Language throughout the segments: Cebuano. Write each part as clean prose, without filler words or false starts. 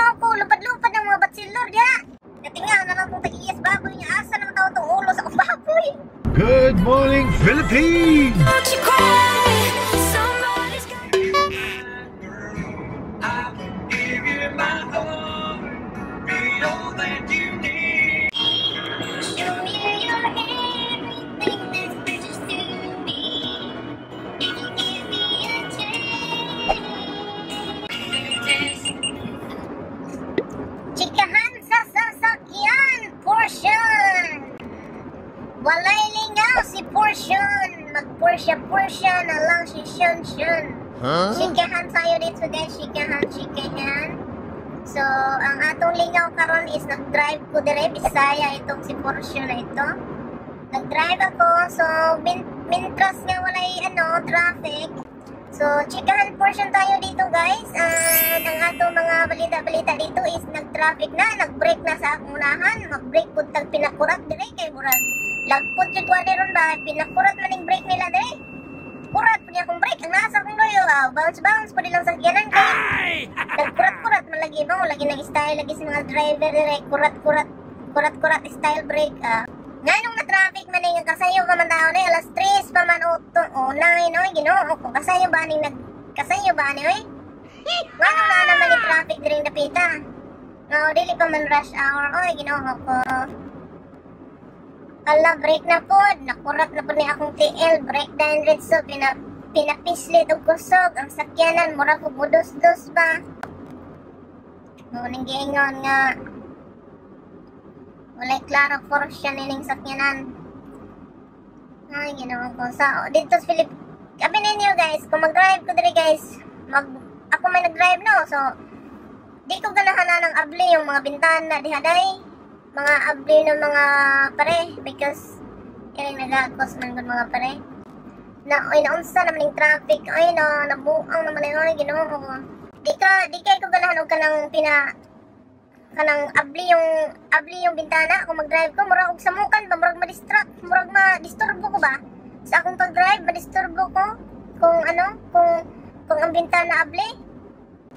Ginoo ko, lupad-lupad ng mga batsilor diha. Katinga na lang kung tag-iyas baboy niya. Asa naman tao tong ulo sa akong baboy? Good morning, Philippines! Don't you cry. Somebody's got I will give you my heart, be all that you need. Show me your everything that's precious to me. If you give me a chance. Chikahan sa sasakyan, portion. Walay lingaw si Portion. Mag-Porsche-Porsche na lang si Shun Shun. Chikahan tayo dito, guys. Chikahan, chikahan. So, ang atong lingaw karon is nag-drive ko dire. Bisaya itong si Portion na ito. Nag-drive ako. So, mintras nga walay ano, traffic. So, chikahan portion tayo dito, guys. And ang atong mga balita-balita dito is nag-traffic na, nag-brake na sa akong unahan. Mag-brake pud tag pinakurat dire kay murag lagpot jud ko ron ba, pinakurat man ning brake nila dire. Kurat pud niya akong brake. Ang nasa akong loyo, bounce bounce pud nilang sakyanan kay nagkurat-kurat man lagi mo, lagi nang style lagi sa mga driver dire, kurat-kurat, kurat-kurat style brake. Nganong na traffic man ning kasayo pa man taon eh, alas 3 pa man o o 9 oy, Ginoo ko, kasayo ba ning nag kasayo ba ni oy? Nganong na naman ni traffic diring dapita? Nga dili pa man rush hour oy, Ginoo ko. Ala, break na pod, nakurat na pod ni akong TL, break down red, so pinapislit og kusog ang sakyanan, mura ko budos-dos ba. Mo ning giingon nga walay klaro portion nining sakyanan. Ay, Ginoo ko. Sa, dito sa Philip, abi ninyo, guys, kung mag-drive ko diri, guys, ako may nag-drive, no, so, di ko ganahan na ng abli yung mga bintana diha day. Mga abli ng mga pare, because, kaya nagagos man gud mga pare. Na, oy, naunsa naman yung traffic, ay, na, nabuang naman ay, oy, Ginoo ko. Di kay ko ganahan og kanang kanang abli yung bintana kung mag-drive ko, murag og samukan ba, murag ma-distract, murag ma-disturbo ko ba sa akong pag-drive, ma-disturbo ko kung ano, kung ang bintana abli.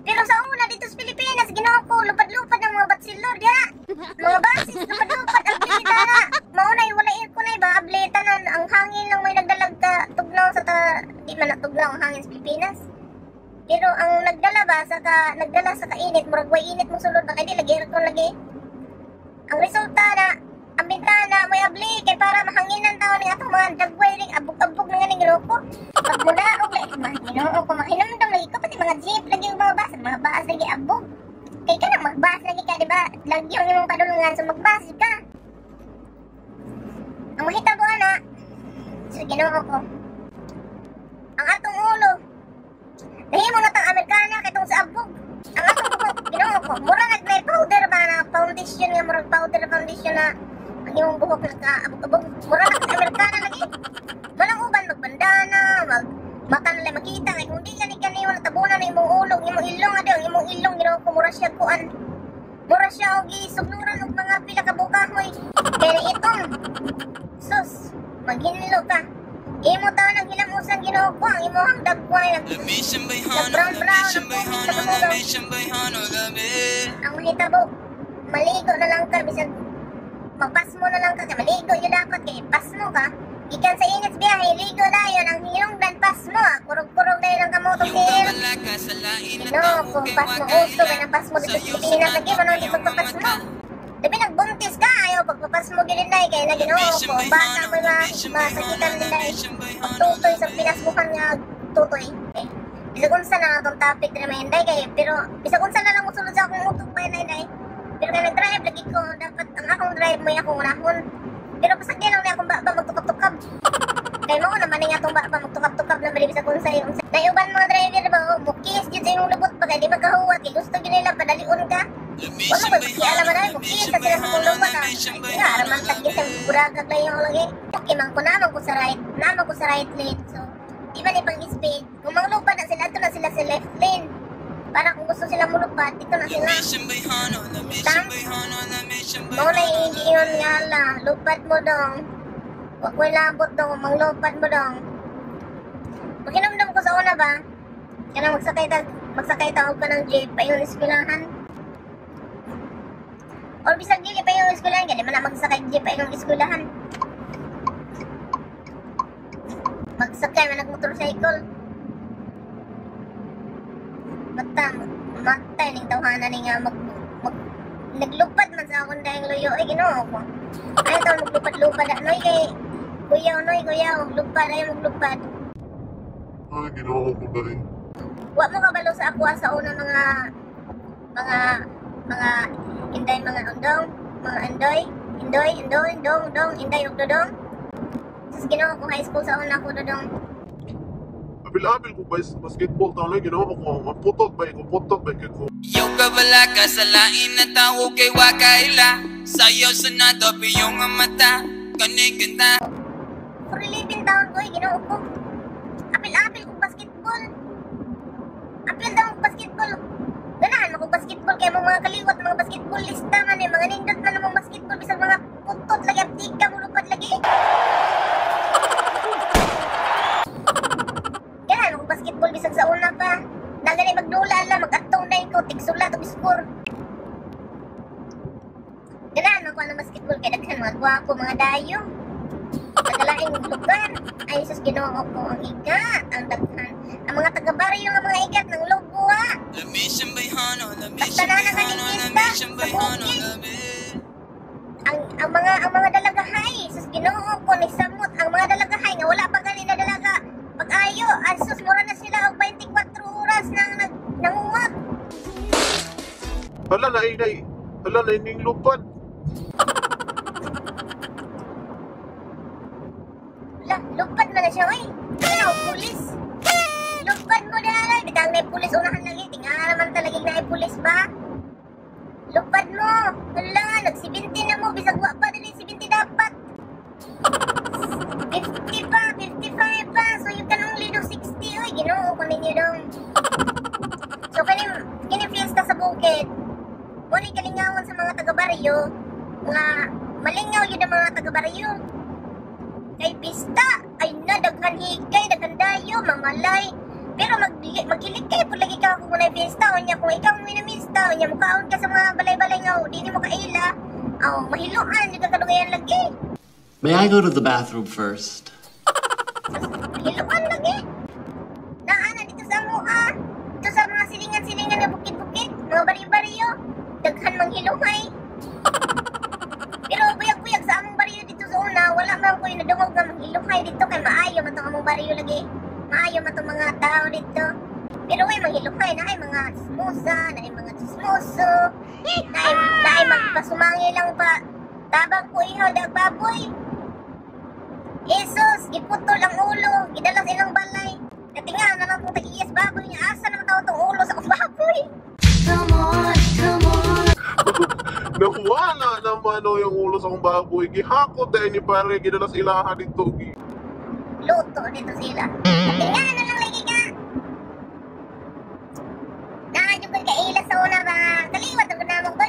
Pero sa una dito sa Pilipinas, Ginoo ko, lupad-lupad ng mga batsilor diha, mga buses lupad-lupad ang bintana, mauna yung wala aircon ay ba, abli tanan, ang hangin lang may nagdalag ka tugnaw sa ta, di man natugnaw ang hangin sa Pilipinas. Pero ang nagdala ba sa ka, nagdala sa kainit, murag way init mo sulod ba kay di lagi aircon lagi. Ang resulta na ang bintana may abli kay para mahanginan taon ni atong mga dagway ring abog-abog na nga ning Ginoo ko. Pag munaog lagi man Ginoo ko, mahinumdum lagi ko pati mga jeep lagi ug mga bus lagi abog. Kay kanang magbus lagi ka, di ba? Lagi ang imong padulungan, so magbus ka. Ang mahitabo ana sa Ginoo ko. Ang atong ulo nahimo na tang Amerikana kay tong sa abog. Ang atong buhok, Ginoo ko, mura nag may powder ba na foundation nga murag powder foundation na ang imong buhok nakaabog-abog. Mura na kag Amerikana lagi. Walang uban magbandana, mag mata na lang makita kay kung di ka ni kaniyo natabunan na imong ulo, imong ilong adi, ang imong ilong, Ginoo ko, mura siya kuan. Mura siya og gisugnuran og mga pila ka bukahoy. Kay na itong sus, maghinlo ka. Imo taon ang hilamusan, Ginoo ko, ang imong dagway nag brown brown ang tubig sa kamugaw. Ang mahitabo, maligo na lang ka bisag magpasmo na lang ka kay maligo yun dapat kay pasmo ka. Gikan sa init biyahe, ligo dayon ang hinungdan pasmo, ah. Kurog-kurog dayon ang kamotong tiil. Ginoo ko, pasmo uso kay nang pasmo dito sa Pilipinas lagi mo nang di pagpapasmo. Labi nagbuntis ka, ayaw pagpapasmo gyud inday kay na Ginoo ko, bata mo masakitan nila eh. Pagtutoy sa pinasmukan nga tutoy. Eh, bisag unsa na atong topic diri may inday kay pero bisag unsa na lang mosulod sa akong utok pa inday. Pero kay nag-drive lagi ko, dapat ang akong drive may akong unahon. Pero pasagdi lang ni akong baba magtukab-tukab. Kay mao naman ning atong baba magtukab-tukab na bali bisag unsa yung unsa. Nay uban mga driver ba, oh, mukis gyud sa imong lubot ba kay di magkahuwat kay gusto gyud nila padalion ka. Wala ba pakialam man ay mukis sa sila sa akong lubot ah. Ay, nga raman tag sa buragag lang yung lagi. Okay man ko naman ko sa right, naman ko sa right lane. So di ba ni pang speed? Kung manglupad na sila, ato na sila sa left lane. Para kung gusto sila mulupad, dito na sila. Tam? Mao na giingon nga la, lupad mo dong. Wa ko'y labot dong, manglupad mo dong. Pakinomdom ko sa una ba? Kanang magsakay ta og kanang jeep payon eskwelahan. Or bisag dili pa yung eskwelahan, gani man na magsakay jeep pa yung eskwelahan. Magsakay man nag motorcycle. Mata, matay ning tawhana ni nga mag naglupad man sa akong dahing luyo. Ay, Ginoo ko. Ay, taon maglupad-lupad. Noy, kay kuyaw, noy, kuyaw. Lupad, ay, maglupad. Ay, Ginoo ko dahil. Wa mo kabalo sa ako sa una mga inday, mga undong, mga andoy, indoy, indoy, dong, dong, inday, ug dodong. Sus, Ginoo ko, high school sa una ko, dodong. Abil-abil ko ba basketball taon lang, Ginoo ko. Ang putot ba, ko putot ba, ko. Yo kabala ka sa lain na tao kay wakaila. Sayaw sa nato piyong ang mata. Kaniganda. For 11 taon ko, Ginoo ko. Apil-apil kong basketball. Apil daw kong basketball. Ganahan ako basketball kaya mga kaliwat, mga basketballista man eh, mga nindot man ang basketball, bisag mga putot lagi, aptika, mulupad lagi. Ganahan ako basketball bisag sa una pa. Nagani magdula lang, mag-atong na ko, tigsulat og score. Ganahan ako ng basketball kaya daghan mga gwapo, mga dayo. Nagalaing lugar. Ay, sus, Ginoo ko, ang igat, ang daghan. Ang mga taga-baryo nga mga igat ng lobo, ha. Basta na nakaligpista sa bukid. Ang mga dalagahay, sus, Ginoo ko, ni samot, ang mga dalagahay nga wala pa gani na dalaga. Pag-ayo, ay sus, mura na sila og 24 oras nang nangungot. Hala na inay, hala na ining lupad. Lupad man na siya, oy. Ano, pulis. Lupad mo na, ay. Bitang na pulis, unahan lagi. Tinga naman talaga na pulis ba? Lupad mo. Hala, nag-70 na mo. Bisag wa pa dali, 70 dapat. 50 pa, 55 pa. So you can only do 60, oy. Ginoo ko ninyo dong. So, kini fiesta sa bukid. Muna kalingawan sa mga taga-baryo. Mga malingaw yun ang mga taga-baryo. Kay pista, ay na, daghan higay, daghan dayo, mamalay. Pero maghilig kayo po lagi ka kung may pista, o niya, kung ikaw may namista, o niya, mukaon ka sa mga balay-balay nga, o di mo kaila, o mahiluan, di ka kadugayan lagi. May I go to the bathroom first? Mahiluan lagi. Naana dito sa mua, dito sa mga silingan-silingan na bukid-bukid, mga baryo-baryo, daghan manghiluhay. Pero buyag-buyag sa among baryo dito sa una, wala man ko'y nadungog nga manghiluhay dito kay maayo man tong among baryo lagi. Maayo man tong mga tao dito. Pero way manghiluhay na ay mga chismosa, na ay mga chismoso, na ay magpasumangi lang pa. Tabang ko ihaw dag baboy. Jesus, giputol ang ulo, gidala sa ilang balay. Katinga na lang kung tag-iyas baboy niya, asa naman tao tong ulo sa akong baboy. Come on, come on. Nakuwala naman o yung ulo sa akong baboy. Gihakot dahil ni pare, gidala sa ilaha dito. Luto dito sila. Katinga na lang lagi ka. Naadyo ko kaila sa una ba? Kaliwat ang gunamong ba?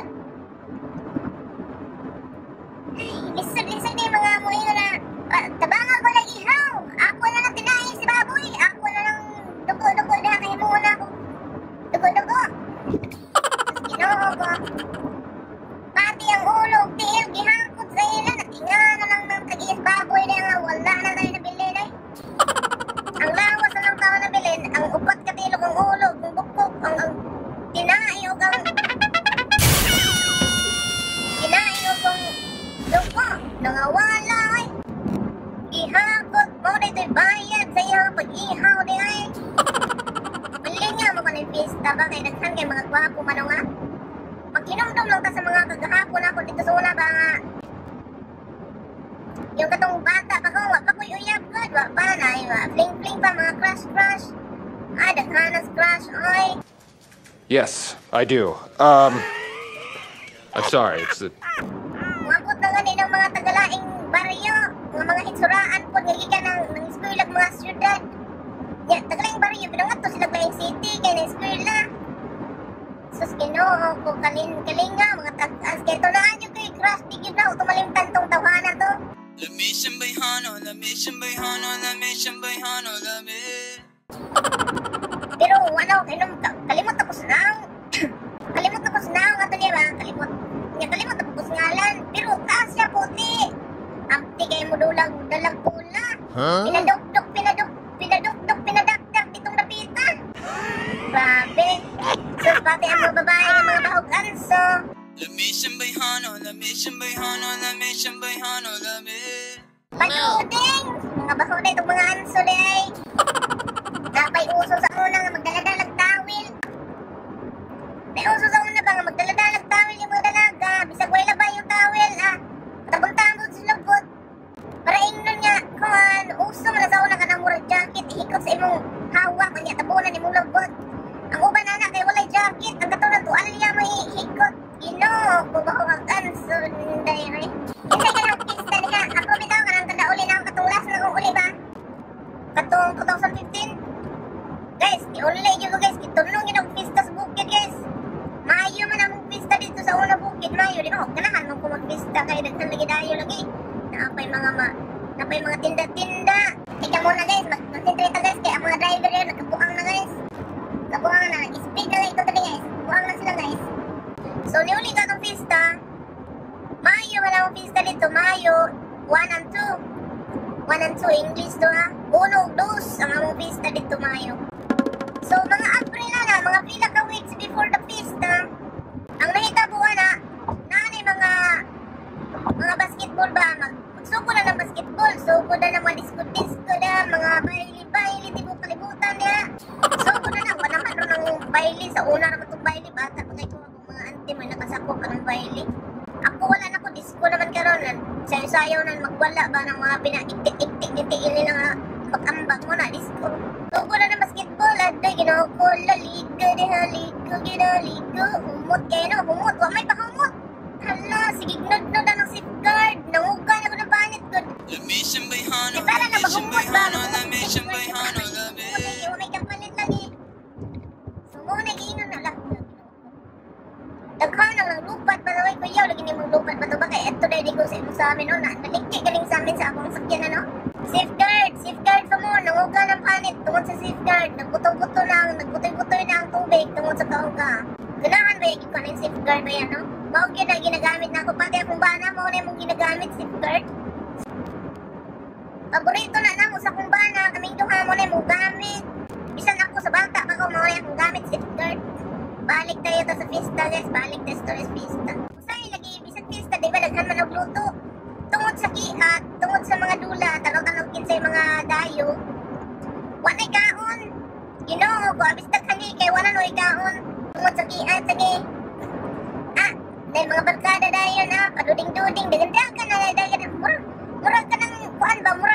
Ay, lisod-lisod na yung mga muingo na tabangan ko lagi, haw! Ako na lang tinahin si baboy. Ako na lang dugo-dugo na kahimuon ako. Dugo-dugo. Ginoo ko. Pati ang ulo, tiil, gihangkot sa ila. Natinga na lang ng tag-iis baboy na nga. Wala na tayo nabilin ay. Ang lawas na lang tao nabilin, ang upat katilog ang ulo, ang bukok, ang tinai o ang tinai o ang dugo. Nangawala ay. Gihangkot mo na ito'y bayad sa iyang pag-ihaw di ay. Malinga mo ka ng pista ba? Kaya daghan kay mga gwapo man nga. Maghinumdum lang ta sa mga kagahapon ako dito sa una ba nga. Yung katong bata pa ko, wa pa ko'y uyab god, wa pa na, ay, wa fling-fling pa, mga crush-crush. Ay, daghanas crush, oy. Yes, I do. I'm sorry, it's the... Umabot na gani ng mga tagalaing baryo, mga hitsuraan po, nga gikan ng eskwela mga syudad. Ya, tagalaing baryo, pero nga to sila laing city, kay na eskwela. Sus, Ginoo ko, kalinga, mga tag-as, kaya ito na anyo kay crush, di yun na, tumalimtan tong tawana to. Lamisang bayhano, lamisang bayhano, lamisang bayhano, lami. Pero ano, kalimot ako sa naong. Kalimot ako sa naong, ato niya ba? Kalimot. Kalimot ako So, pati ang mga babae nga mga bahog anso. Lami siyang bayhano, lami siyang bayhano, lami siyang bayhano, lami. Paduding! Mga baho na itong mga anso day. Napay uso sa una nga magdaladalag tawil. May uso sa una ba nga magdaladalag tawil yung mga dalaga. Bisag way labay yung tawil ah. Tabong-tambog sa lubot. Para ingnon nga, kuan, uso man na sa una ka ng murag jacket, ihikot sa imong hawak, kanya tabunan imong lubot. Ang uban na kay walay jacket, ang katulad tuwalya may hikot. Ginoo, kubaho ang anso, day. Kasi kanang pista niya, ako bitaw kanang kada uli na ang katong last na kong uli ba? Katong 2015. Guys, di uli yun guys, kitunong yun ang pista sa bukid guys. Maayo man ang pista dito sa una bukid, maayo di ba? Huwag ganahan mo kung magpista kay daghan lagi dayo lagi. Naapay mga tinda-tinda. Tika muna guys, mag-concentrate ta guys kay ang mga driver yun nagkabuang na guys. Kabuang na, speed na lang ito dali guys. Buang na sila guys. So niuli ka tong pista. Mayo man ang pista dito, Mayo 1 and 2. 1 and 2 English to ha. Uno ug dos ang among pista dito Mayo. So mga April na na, mga pila ka weeks before the pista, ang nahitabo na, naanay mga basketball ba, magsuko na ng basketball, suko na ng mga disco-disco na, mga baili-baili, tibok kalibutan niya. Suko na na, wala man ron ng baili, sa una naman itong baili, bata pa kayo kung mga auntie may nakasakop ka ng baili. Ako wala na ko, disco naman karon, sayo-sayo na magwala ba ng mga pinaiktik-iktik, itiil nila nga pag-ambag mo na, disco. Suko na ng basketball, adoy, ginoo ko, laligo, diha, ligo, gina, ligo, humot kayo no, humot, wa may pahumot. Hala, sige, gnod-gnod na ng safeguard, nanguga na ko ng panit ko. Lami siyang bayhano, Di ba na lami siyang maghumot ba? bayhano, lami siyang bayhano, lami. Humot, may kapalit lagi. So, mo na giinon na lang. Daghan ang lupat ba naway kuyaw lagi ni mong lupat ba to ba kay eto dai ko sa imo sa amin no na nalikti galing sa amin sa akong sakyan ano. Safeguard, safeguard pa mo, nanguga ng panit tungod sa safeguard, nagbuto-buto na ang nagbutoy-butoy na ang tubig tungod sa kauga. Ganahan ba yung kuan safeguard ba yan no? Mao gyud na ginagamit na ako pati akong bana mao na imong ginagamit safeguard. Paborito na namo sa akong bana, kaming duha mo na imong gamit. Bisan ako sa bata pa ko mao na akong gamit safeguard. Balik tayo ta sa pista guys, balik tayo sa pista. Usay lagi bisan pista di ba daghan man og luto. Tungod sa kiat, tungod sa mga dula, tanaw-tanaw kinsay mga dayo. Wa nay kaon. Ginoo ko abis daghan ni kay wala noy kaon. Tungod sa kiat sige. Ah, dahil mga barkada dayon ah, paduding-duding, daghan-daghan na daghan murag murag ka ng kuan ba, murag